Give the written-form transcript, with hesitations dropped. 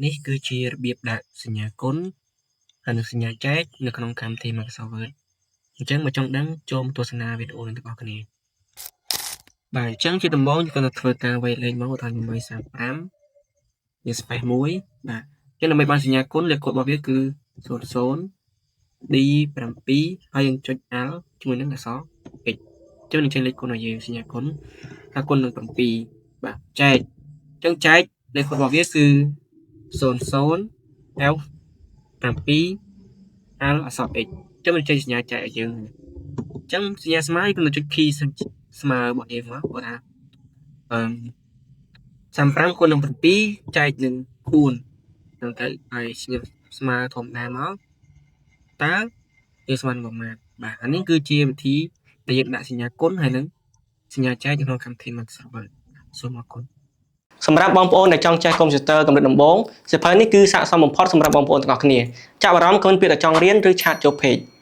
នេះគឺជារបៀបដាក់សញ្ញាគុណហើយនិងសញ្ញាចែកនៅក្នុងកម្មវិធី Microsoft Word។ អញ្ចឹងបើចង់ដឹងចូលមកទស្សនាវីដេអូនេះទាំងអស់គ្នា។បាទអញ្ចឹងជាដំបូងយើងគាត់ទៅធ្វើការវាយលេខមកថា135យើង space 1បាទអញ្ចឹងដើម្បីបានសញ្ញាគុណលេខកូដរបស់វាគឺ00 D7 ហើយយើងចុច Alt ជាមួយនឹងអក្សរ X អញ្ចឹងនឹងចេញលេខគុណឲ្យយើងសញ្ញាគុណថាគុណនឹង7បាទចែកអញ្ចឹងចែកលេខកូដរបស់វាគឺ00 F 7 Alt អក្សរ X អញ្ចឹងมันចេញសញ្ញាចែកឲ្យយើងអញ្ចឹងសញ្ញាស្មើគឺចុច key ស្មើរបស់យើងមកគាត់ថាអឺ35គុណនឹង7ចែកនឹង4ហ្នឹងទៅហើយស្មើធម្មតាមកតើវាស្មើនឹងប្រមាណបាទអានេះគឺជាវិធីដែលយើងដាក់សញ្ញាគុណហើយនិងសញ្ញាចែកនៅក្នុងកម្មវិធី Microsoft Word សូមអរគុណ។ សម្រាប់បងប្អូនដែលចង់ចេះកុំព្យូទ័រកម្រិតដំបូងសៀវភៅនេះគឺស័ក្តិសមបំផុតសម្រាប់បងប្អូនទាំងអស់គ្នា។ចាប់អារម្មណ៍comment ពាក្យថាចង់រៀនឬ chat ចូល page។